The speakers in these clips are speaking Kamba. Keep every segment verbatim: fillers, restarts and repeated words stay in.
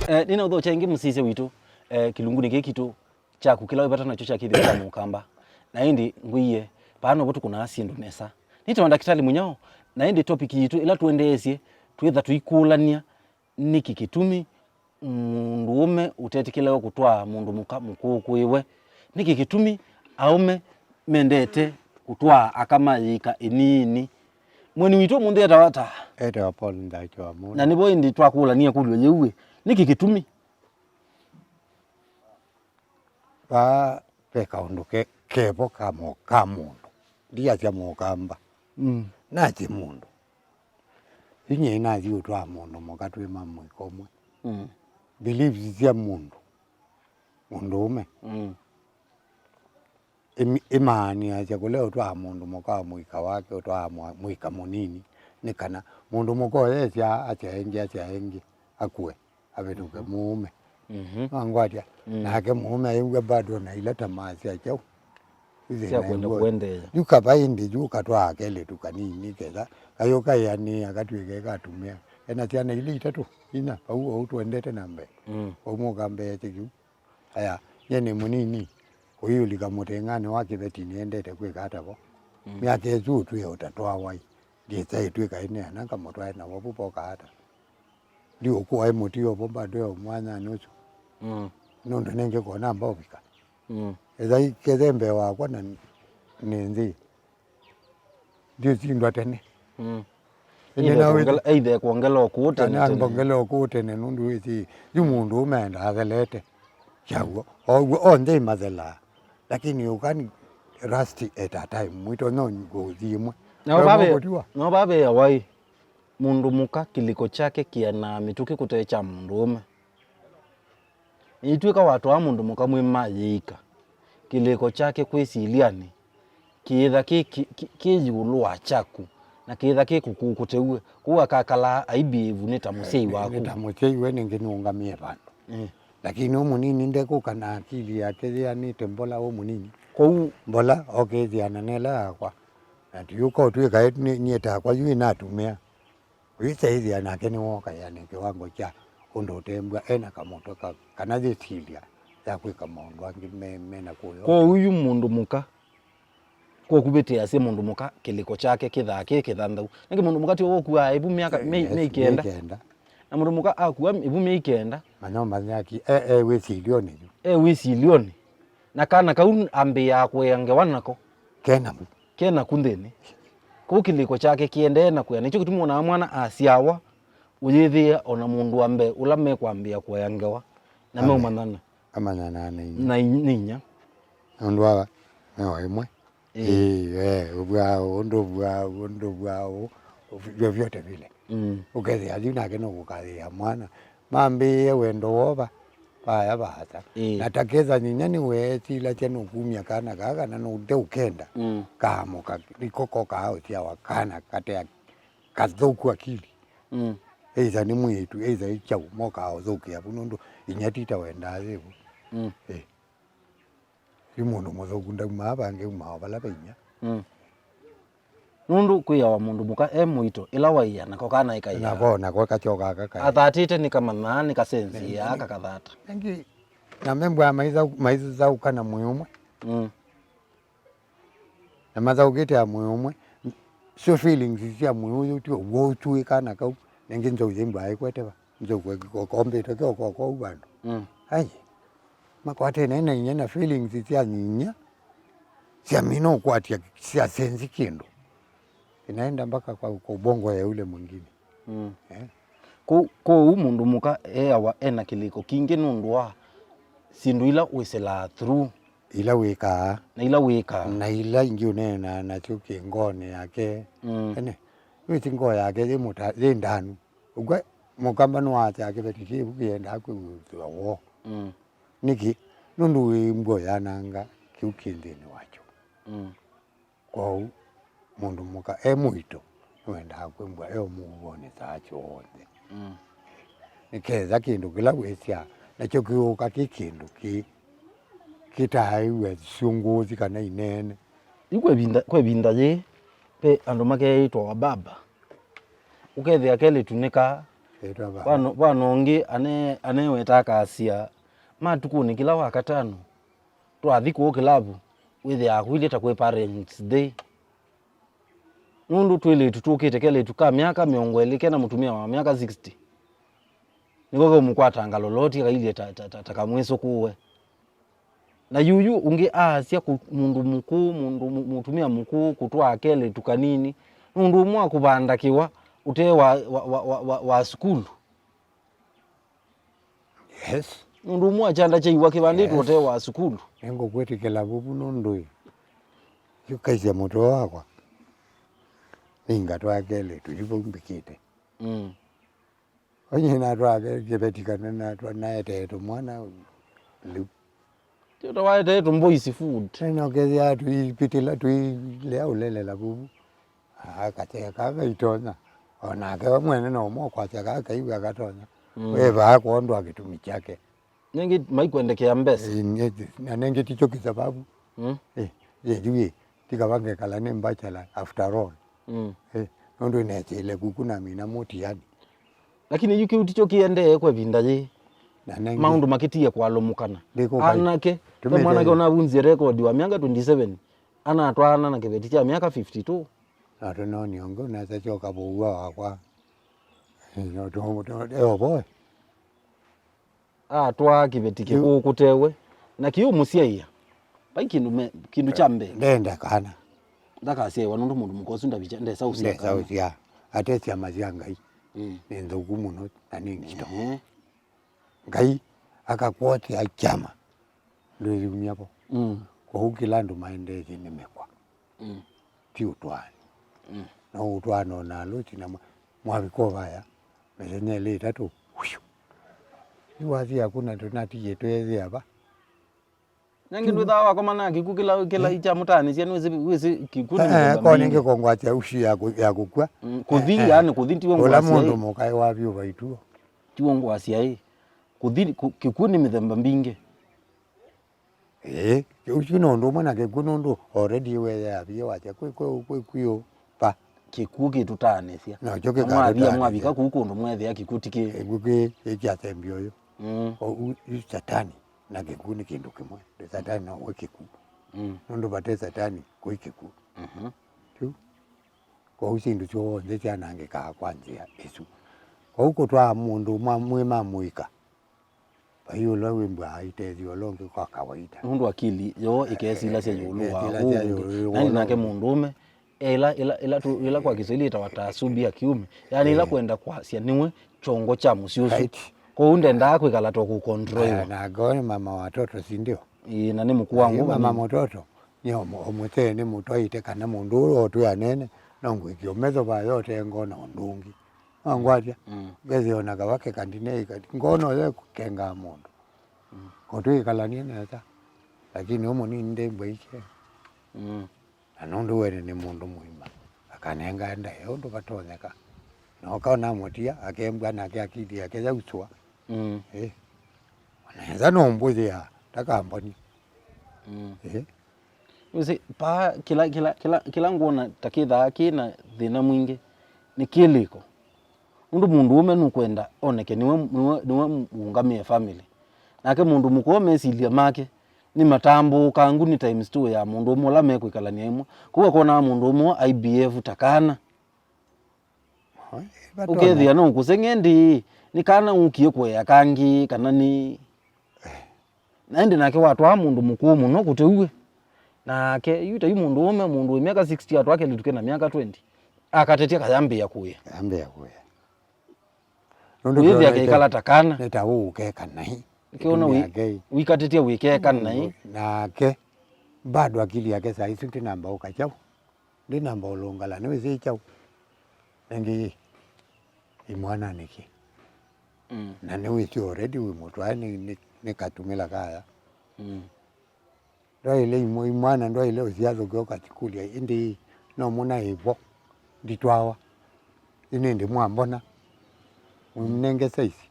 Eh, nĩnaũthokya ĩngĩ mũsisya witũ, eh, kĩlungunĩ kĩĩ kitũ kyaku kĩla wĩ vata nakyo kya kĩthĩo kya mũkamba. Na ĩndĩ ngwĩie, vaa novo tũkũnaa syĩndũ nesa. Nĩtawa Ndakĩtalĩ Mũnyao, na ĩndĩ topic yitũ ĩla tũendeesye, twĩtha tũikũlany'a, nĩkĩ kĩtumi mũndũũme ũtetĩkĩlawe kũtwaa mũndũ mũka mũkũũkũĩwe? Nĩkĩ kĩtumi aũme mendete kũtwaa aka ma yĩika ĩnini? Mweni witũ ũmũnthĩ etawa ata? Etawa Paul Ndakyo wa Mũndũ. Na nĩvo ĩndĩ twakũlany'a ĩkũlyo yĩu, ĩ, nĩkĩ kĩtumi? Vaa ve kaũndũ ke, kevo ka mo-, ka mũndũ. Ndiasya mũkamba. Mm. Nasye mũndũ. Yu nyie nathi ũtwaa mũndũ mũka twĩ ma mũika ũmwe. Mm. Beliefs sya mũndũ, mũndũũme, Mm. ĩmi-, ĩmaanĩasya kũlea ũtwaa mũndũ mũka wa mũika wake, ũtwaa mwa-, mũika mũnini, nĩ kana mũndũ mũka ũyesya asya ĩngĩ, asya ĩngĩ, akue, avĩtũke Mhm. mũũme. Mhm. Nangwatya, Mm. nake mũũme aiw'a bado na ila tamaa sya kyaũ. Sya kwenda kũendeea. Yu kava ĩndĩ yu katwaa kelĩtu kanini ketha kayũkaĩanĩĩa katw'ĩke katumĩa. Ena syana ilĩ itatũ, inya, vau ou tũendete na mbee. Mm. Vau mũkambee kĩu. Aya, nyie nĩ mũnini, ũyĩũlika mũtĩng'anĩ wa kĩveti nĩendete kwĩka ata vo? Mm. Myaka ĩsu ũtwĩe ũtatwaa wai, ndĩsa ĩtw'ĩka ĩneena ngamũtwae navo vu voka ata? Ndiũkũa ĩ mũtio vo bado ĩ o mwanyanĩ ũsu. Mm. Nũndũ nĩngĩkona mbovika. Mm. Ethai kethe mbee wakwa na nĩ nthĩ. Ndiũsindwa tene. Mm. Ĩndĩ Either na wĩsĩ- kwongela, either kwongela ũkũũ tene kana tene. Ngongela ũkũũ tene nũndũ wĩsĩ yu mũndũ ũmenda athelete. Kyaw'o. Oguo onthe imathelaa. Lakini you can rust at a time. Mwito no ngũthi ĩmwe. No Kwa vave, ũkũtiwa. No vave awai. Mũndũ mũka kĩlĩko kyake kĩanaa mĩtũkĩ kũte kya mũndũ ũme. Ĩitw'ĩka watwaa mũndũ mũka mwĩ ma yĩika, kĩlĩko kyake kwĩsilyanĩ kĩĩtha kĩ, kĩ, kĩ, kĩ ĩũlũ wa kyaku, na kĩĩtha kĩ kũkũkũtew'e, kwoou akakalaa aibĩĩvu nĩ ta mũsyai Nĩ, waku. Nĩ ta mũsyai we nĩngĩ nũngamĩe vandũ. Mm. Lakini ũ mũnini ndekũka na akili yake yĩanĩte mbola ũ mũnini. Kwoou mbola okĩthĩana nela yakwa. Na tiũka ũtw'ĩka nĩ, niĩ takwa yu ĩnatumĩa. Ũyĩsaĩthĩa nake nĩwookaĩa nĩ kĩwango kya ũndũ ũtembwa e na kamũtwe ka, kana yĩsilya ya kwĩka maũndũ angĩ me, me na kũyo. Kwoou yu mũndũ mũka, kwokuvĩtĩasya mũndũ mũka kĩlĩko kyake kĩthaa kĩ kĩthanthau. Nĩkĩ mũndũ mũka tio wokuaa ĩvu myaka mĩ, Yes, mĩ ikenda? Mĩ ikenda. Na mũndũ mũka akua ĩvu mĩ ikenda. Manya ũmanyaki, e, e wĩsilyonĩ yu. E wĩsilyonĩ. Na kana kau ambĩĩaa kũea ngewa nako. Kena vu. Kena ku nthĩnĩ. Kũu kĩlĩko kyake kĩendee na kwĩa. Nĩkyo kĩtumi wonaa mwana asyawa, ũyĩthĩe o na mũndũ wa mbee ũla mekwambĩĩa kũea ngewa, na Amen. Meũmanyana Amanyanaa na inya. Na i-, nĩ inya. Nũndũ ava me o ĩmwe. Ĩĩ. Ĩĩ, we, ũvwaa ũũ, ndũvwaa ũũ, ndũvwaa ũũ, vyovyote vile. Mm. Ũkethĩa yu nake nũkũkathĩĩa mwana. Mambĩĩe wendo wova, vaya vaasa. Ĩĩ. Na ta ketha nyinya nĩweesilasya nũkumya kana kaa kana nũteũkenda, Mm. kaamũka, nĩko kokaa ũsyawa kana katea kathũku akili. Mm. Either nĩ mwĩĩtu, either ĩ kyaũ, mokaa ũthũkĩa vu nũndũ inya tita wendaa yĩvu. Mm. Ĩĩ. Yu mũndũ mũthũku ndaumaa vangĩ, aumaa o vala ve inya. Mm. Nũndũ kwĩawa mũndũ mũka e mũito, ĩla waia, nako kana ĩkaia. Nako, nako kakyokaa kakaia. Athatĩte nĩkamanyaa, nĩkasenziaa, Nĩ- nĩ- kakathata. Nĩngĩ, na membwa maithaũ-, maithaũka na mwĩĩ ũmwe. Mm. Na mathaũkĩte ya mwĩĩ ũmwe. So feelings sya mwĩĩ ũyũ tio w'o ũtuĩka na kau. Nĩngĩ nzou yĩmbwa ĩkwete va. Nzou kwekikokombĩtwe kĩokokoou vandũ. Mm. Ai. Makwatene na inya na feelings sya nyinya. Syamina ũkwatya sya senzi kĩndũ. Inaenda mpaka kwa, kwa ubongo ya ule mwingine. Mm. Eh? Kũ-, kwoou mũndũ mũka eawa ena kĩlĩko kingĩ nũndũ wa syĩndũ ila wĩsĩlaa through. Ila wĩkaa. Na ila wĩkaa. Na ila ingĩ ũneenaa nasyo kĩngonĩ yake. Mm. Ene, wĩsĩ ngoo yake yĩ mũta-, yĩ ndanu. Ũkw'a mũkamba nĩwasya kĩveti kĩvu kĩendaa kwĩw'ĩthw'a woo. Mm. Nĩkĩ? Nũndũ wĩmbwa ũyananga kĩu kĩ nthĩnĩ wakyo. Mm. Kwoou, mũndũ mũka e mũito nĩwendaa kwĩmbwa e o mũuonĩ saa syonthe. Mm. Nĩ ketha kĩndũ kĩla wĩsyaa nakyo kĩũka kĩ kĩndũ kĩ, kĩtaaĩw'a syũngũũthi kana ineene. Yu kwa ĩvinda, kwa ĩvinda yĩĩ, ve andũ makeĩtwa wababa. Ũkethĩa kelĩtu nĩ ka, Vano, vano ũngĩ ane-, anewetaa akasya, matukũnĩ kĩla Wakatano twathi kũũ kĩlavu, wĩthĩaa kũilye ta kwĩ Parents Day. Nũndũ twĩlĩtu tũkĩte kelĩtu ka myaka mĩongo ĩlĩ kena mũtumĩa wa myaka sixty, nĩko kaũmũkwatanga loloti kailye ta, ta, ta, ta kamwĩsũkũũe. Na yuyu ũngĩ aasya kũ-, mũndũ mũkũũ, mũndũ mũ-, mũtumĩa mũkũũ kũtwaa kelĩtu kanini, nũndũ ũmwe wa kũvanda kĩwa ũtee wa, wa, wa, wa, wa, wa sukulu. Yes. Nũndũ ũmwe wa kyanda kya iwa kĩvandĩtwe, yes, ũtee wa sukulu. Nĩngũkwĩtĩkĩla vuvu nũndũ ĩ, yu kaisya mũtwe wakwa. Nĩngatwaa kelĩtu yu vau mbĩkĩte. Mm. Onye natwaa kĩveti kana natwa-, naetee tũmwana lĩu. Tũtawaetee tũmboisi food. Nĩnokethĩa tũipitĩla, tũilea ũlelela vuvu. Aa, kasee kaa kaitonya. O nake we mwene no ũmwe ũkwasya kaa kaiw'a katonya. Mm. We vaa kwondwa kĩtumi kyake. Nĩngĩ maikwendekea mbesa. Ĩĩ, nĩ-, na nĩngĩ tikyo kĩsababu. Mm. Ĩĩ, ĩĩ, yu ĩĩ, tikava ngekala nĩ bachelor after all. Mm. Ĩĩ, nũndũ nĩneekĩile kuku na mina mũtiani. Lakini yu kĩu tikyo kĩendee kwa ĩvinda yĩĩ. Na nengĩ maũndũ makĩtie kwalũmũkana. Ndĩkũka-, anake, ve tũmĩte mwanake ũnavunzie rekodi wa myaka twenty-seven, anatwaana na kĩveti kya myaka fifty-two. Na tũnoni ũngĩ ũnasakya ũkavũw'a wakwa. Ĩĩ, no tũ-, tũ-, eo boy. Atwaa kĩveti kĩkũũ kũtewe, na kĩũmũsyaĩa. Vai kĩndũ me-, kĩndũ kya mbee. Ndenda kana. Ndakasyaĩwa nũndũ mũndũ mũka ũsu ndavikya, ndesa ũsya kana. Ndesa ũsya. Ate syama sya Ngai. Mm. Nĩ nthũku mũno na nĩ ngito. Ehe. Ngai akakwotea kyama. Ndwĩyumya vo. Mm. Kwoou kĩla andũ maendeesye nĩ mĩkwa. Mm. Ti ũtwaani. Mm. No ũtwaana o na alũti na mwa-, mwavika o vaya, mĩthenya ĩlĩ ĩtatũ, wĩu. Yu wathi yaku na tũnatiie tweethĩa va? Nangĩ ndwĩthaa wakoma na kĩkw'ũ kĩla, kĩla, eh, ikyamũtaanĩsya, nĩwĩsĩ, wĩsĩ kĩkw'ũ nĩ, eh, mĩthemba ko nĩ mingĩ. Ngĩkongwasya ũsu ya kũ-, ya kũkw'a. Mm, kũthi, eh, eh, yaani kũthi tiwe ũla ngwasya mũndũ ĩ. Mũkaĩ wa vyũ vaitũ. Tiwe ngwasya ĩ. Kũthi, kũ-, kĩkw'ũ nĩ mĩthemba mingĩ. Ĩĩ, ũsu nĩ ũndũ ũmwe na kĩkw'ũ, nũndũ already weeavie wasya kwĩ, kwĩ, kwĩ, kwĩ ũ, va. Kĩkw'ũ kĩtũtaanĩsya. Nokyo kĩkatũtaanĩsya. Na mwathia mwavika kũu kũndũ mweethĩa kĩkw'ũ ti kĩ. Kĩkw'ũ kĩ, kĩ kya sembi ũyũ. Mm. O, u, yu Satani na kĩkw'ũ nĩ kĩndũ kĩmwe. Nĩ Satani no we kĩkw'ũ. Mm. Nũndũ vate Satani, kwĩ kĩkw'ũ. Mhm. Kĩu. Kwoou syĩndũ syonthe syanangĩkaa kwa nzĩa ĩsu. Kwoou kũtwaa mũndũ mwa-, mwĩ ma mũika, vai ũla wĩmbwaa aitethya ũla ũngĩ kwa kawaida. Nũndũ akili yoo ĩkesilasya ĩũlũ wa, ĩkesilasya ũũ ũngĩ. Ĩũlũ wa ũla ũngĩ. Na nake mũndũũme, ĩla, ĩla, ĩla tu-, ĩla kwa Kiswahili ĩtawa taasubi ya kiume, yaani ĩla, eh, kwenda kwasya nĩwe kyongo kya mũsyĩ ũsu. Right. Kwoou ndendaa kwĩkala ta kũcontrol. Aya, na ngoo nĩ mama watoto, si ndio? Ĩĩ, na nĩ mũkũũ wa ngũva. Ĩĩ, mama nĩ mũtoto. Nĩ o mũ-, o mũsee nĩ mũtwaĩte kana mũndũ ũũ otwĩ anene, no ngwĩkĩa ũmetho vaya ũtee ngona ũndũ ũngĩ. Wangwatya? Mm. Ngethĩa o na kavake kandinei kati, ngona ũyo kengaa mũndũ. Mm. Ũtwĩkalanie nesa. Lakini ũmũnini ndĩmbwaisye. Mm. Na nũndũ wene nĩ mũndũ mũima, akanenga ndaĩa ũndũ vatonyeka. Na ũka ũnamũtia, akembwa nake akili yake yausũa. Mm. Eh. Ona ethwa no mbũthĩa, ndakamboni. Mm. Eh. Wĩsĩ, paa, kĩla, kĩla, kĩla, kĩla ngwona ta kĩthaa kĩ na thĩna mwingĩ, nĩ kĩlĩko. Nũndũ mũndũũme nũkwenda oneke nĩwe, nĩwe, nĩwe ũũngamĩe family. Nake mũndũ mũkũũ mesilya make nĩ matambũũkangu, nĩ times two ya mũndũũme ũla mekwĩkalany'a ĩmwe. Kwoou akonaa mũndũũme ũũ I B F ta kana. Ũkethĩa no ũkũseng'e ndĩĩ, nĩ kana ũkie kũea kangĩ, kana nĩ, na ĩndĩ nake watwaa mũndũ mũkũũ mũno kũte uwe. Nake, yu ta yu mũndũũme, mũndũ wĩ myaka sixty atwaa kelĩtu kena myaka twenty, akatetya kayambĩĩa kũĩa. Kayambĩĩa kũĩa. Nũndũ wĩthĩa kĩona kaikala ta kana. Nĩ ta ũũkeka naĩ. Kĩona wĩ-, wĩkatĩtye wĩkeka naĩ. Nake, bado akili yake saa isu ndĩnamba ũka kyaũ. Ndĩnamba ũlũngala, nĩwĩsĩ kyaũ. Ĩngĩ yĩ, imwana nĩkĩ? Mm. Na nĩwĩsĩ already wĩ mũtwae nĩ, nĩ, nĩ katumĩla kaya. Mm. Ndwaĩle imwe, imwana ndwaĩle ũsyathũkĩa ũkasikũlya, ĩndĩ no mũna ĩvo, nditwawa. Ĩndĩ mwambona, mũnenge size.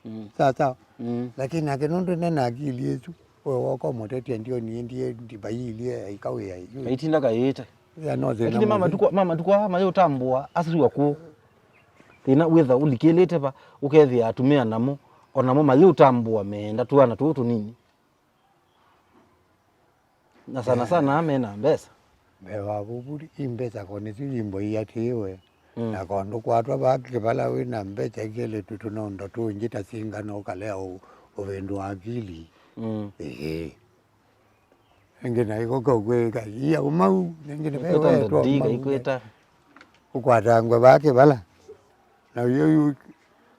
Mm. Sawa sawa. Mm. Lakini nake nũndũ nena akili ĩsu, we woka ũmũtetia ndioni, ndiye ndivai ilie aika wĩa yu. Kaitinda kaĩte. Ya no thĩna. Lakini mama mũthĩ. Tukwa, mama tukwa, mayo tambua, asua kũ. Thĩna wĩtha ũlikĩlĩte va, ũkethĩa atumĩa namo, o namo mayĩũtambũa meenda twana tũũ tũnini. Na sana sana aa mena mbesa. Mbee wa vuvuli, i mbesa ko nĩsyo imbo iatĩĩwe. Mm. Na kondũ kwatwa vaa kĩvala wĩ na mbesa kelĩtu tũnondo tũngĩ ta singano ũkalea ũ-, ũvĩndũa akili. Mm. Ĩĩ. Ĩngĩ na ĩkoka ũkwĩka, ia ũmau, ĩngĩ nĩ ve Ikwĩta weetwa ndati, ũmau. Ikwĩta. Ũkwatangwe vaa kĩvala. Na uyu, uyu,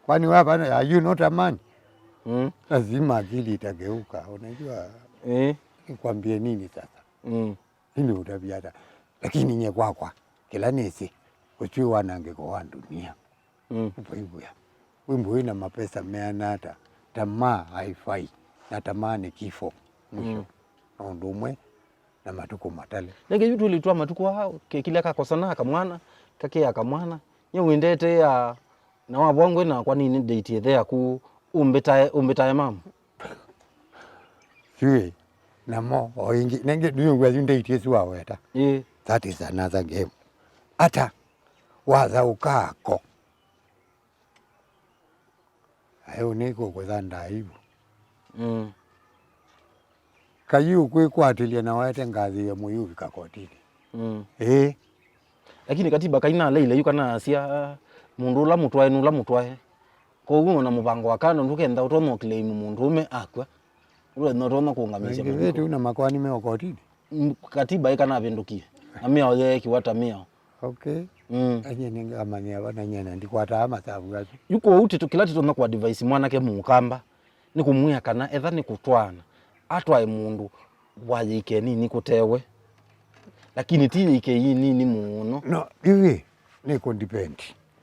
kwani wewe hapana, are you not a man? Mm. Lazima akili itageuka. Unajua, eh, nikwambie nini sasa? Mm. Mimi utavya hata. Lakini nye kwakwa, kĩla nĩsĩ, ũtw'ĩ wanangĩko wa dunia. Mm. Ũvaigwĩa. Wĩmbo wĩ na mapesa meana ata, tamaa haifai, na tamaa nĩ kifo. Mwisho. Mm. Na ũndũ ũmwe na matukũ matale. Nĩkĩ yu tũlĩtwa matukũ aa, kekĩlya kakosana kamwana, kakĩa kamwana, nye wĩndetea, na wavwa ngwe nakwa nini date ĩthe yaku, ũmbĩtae, ũmbĩtae mama. Siwe, namo, o ĩngĩ, nengĩ, ndiũngwa yu date ĩsu waweta. Ĩĩ. That is another game. Ata, watha ũkako. Ayo nĩkũkũtha ndaivu. Mm. Kayu kwĩkwatĩlya na waete ngathĩ ya mũyuvi kakotinĩ. Mm. Ĩĩ. Lakini katiba kainaleile yu kana asya mũndũ ũla mũtwae nũla mũtwae. Kwoou ona mũvango wa kando ndũkenda ũtonya ũclaim mũndũ ũme akw'a. Ũtonya ũtonya kũũngamĩsya mathiko. Wengĩvĩte na makoani me ũkotinĩ? Mm, katiba ĩkanavĩndũkie. Na mĩao yeekiwa ta mĩao. Okay. Mm. Anye nĩngamanyĩa vana nyena ndikwataa masavu asu. Yu kwoou tĩtũ kĩla tĩtonya kũ advise mwanake mũkamba nĩ kũmwĩa kana etha nĩ kũtwaana, atwae mũndũ wa yĩike nini kũtewe. Lakini ti yĩike yĩ nini mũno. No, ivi nĩ kũ depend.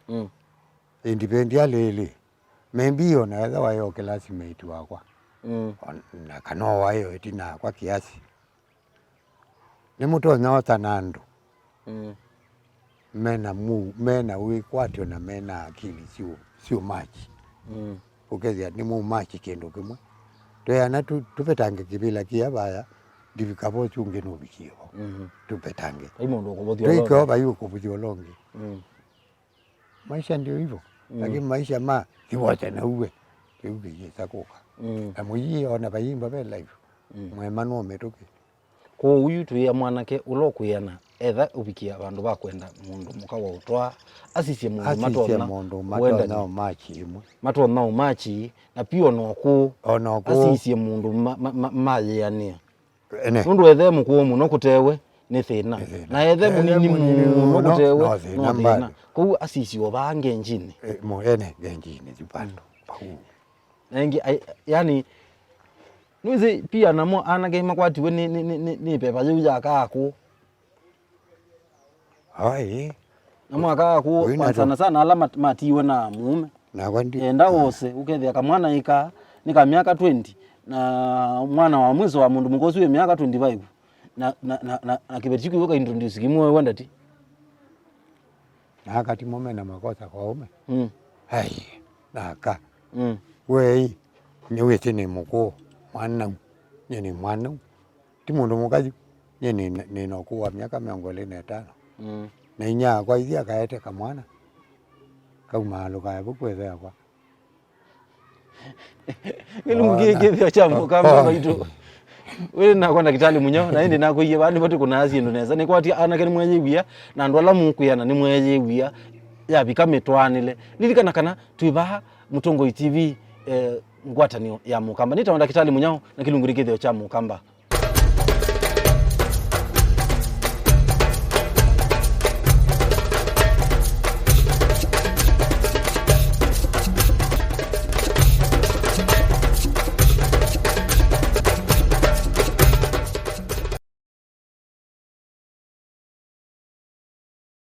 Mm. Ĩ depend alĩlĩ. Maybe ona etha waĩ o classmate wakwa. Mm. On-, na kana o waĩ o ĩtina yakwa kiasi. Nĩmũtonya ota na andũ. Mm. Mena mu-, mena wĩkwatyo na mena akili sio, sio match. Mm. Ũkethĩa nĩ mu match kĩndũ kĩmwe. Twĩana tu-, tũvetange kĩvĩla kĩa vaya, ndivika vo ũsu ũngĩ nũvikie vo. Mhm. Tũvetange. Vai mũndũ ũkũvũthya ũla ũngĩ. Tũikeo vai ũkũvũthya ũla ũngĩ. Mm. Maisha ndio hivyo. Mm. Lakini maisha ma thivote na uwe. Kĩu kĩyĩsa kũka. Mm. Na mũyĩ ona vayimba ve life. Mm. Mwema no mĩtũkĩ. Kwoou yu twĩa mwanake ũla ũkwĩana, etha ũvikia vandũ va kwenda mũndũ mũka wa ũtwaa, asisye mũndũ Asisye matonya mũndũ wenda matonya nĩ- ũmachi ĩmwe. Matonya ũmachi, na pia ona ũkũũ, Ona ũkũũ. Asisye mũndũ ma- ma- ma- mayĩanĩa. Ene. Nũndũ ethe mũkũũ mũno kũtewe nĩ thĩna. Nĩ thĩna. Na ethe Ethe mũnini mũnini mũno mũno, kũtewe no thĩna no thĩna. Mbali. Kwoou asisye o vaa ngenjinĩ. Eh, mo ene ngenjinĩ yu vandũ. Pau. Na ĩngĩ, ai-, yani, nĩwĩsĩ pia namo anake makwatiwe nĩ, nĩ, nĩ, nĩ, nĩ veva yĩu ya kaakũ. Ai. Namo akaakũ, Ũyũ kwa nato- sana sana ala mat-, matiiwe na mũũme. Nakwa ndi- Enda wose, ũkethĩa kamwana ĩka, nĩ ka myaka twenty, na mwana wa mwiso wa mũndũ mũka ũsu wĩ myaka twenty-five. Na, na, na, na, na kĩveti kĩu ka introduce kimwe wenda ti. Na akati mo mena makosa kwa ũme. Mm. Ai, naka. Mm. Wei, nĩwĩsĩ nĩ mũkũũ, mwanau. Nyie nĩ mwanau. Ti mũndũ mũka yu. Nyie nĩ, nĩ na ũkũũ wa myaka mĩongo ĩlĩ na ĩtano. Mm. Na inyia akwa ithi akaete kamwana. Kaumaalũka evu kwĩthĩa kwa. Kĩlungu kĩĩ kĩthĩo kya mũkamba maitũ. Wĩlĩ nakwa ndakĩtalĩ mũnyao, na ĩndĩ nakwĩie vaa nĩvo tũkũnaa syĩndũ nesa. Nĩkwatia anake nĩmweyĩw'ĩa, na andũ ala mũkwĩana nĩmweyĩw'ĩa, yavika mĩtwaanĩle. Lilikana kana twĩ vaa Mũtongoi T V, eh, ngwatanĩo ya mũkamba. Nĩtawa ndakĩtalĩ mũnyao, na kĩlungu nĩ kĩthĩo kya mũkamba.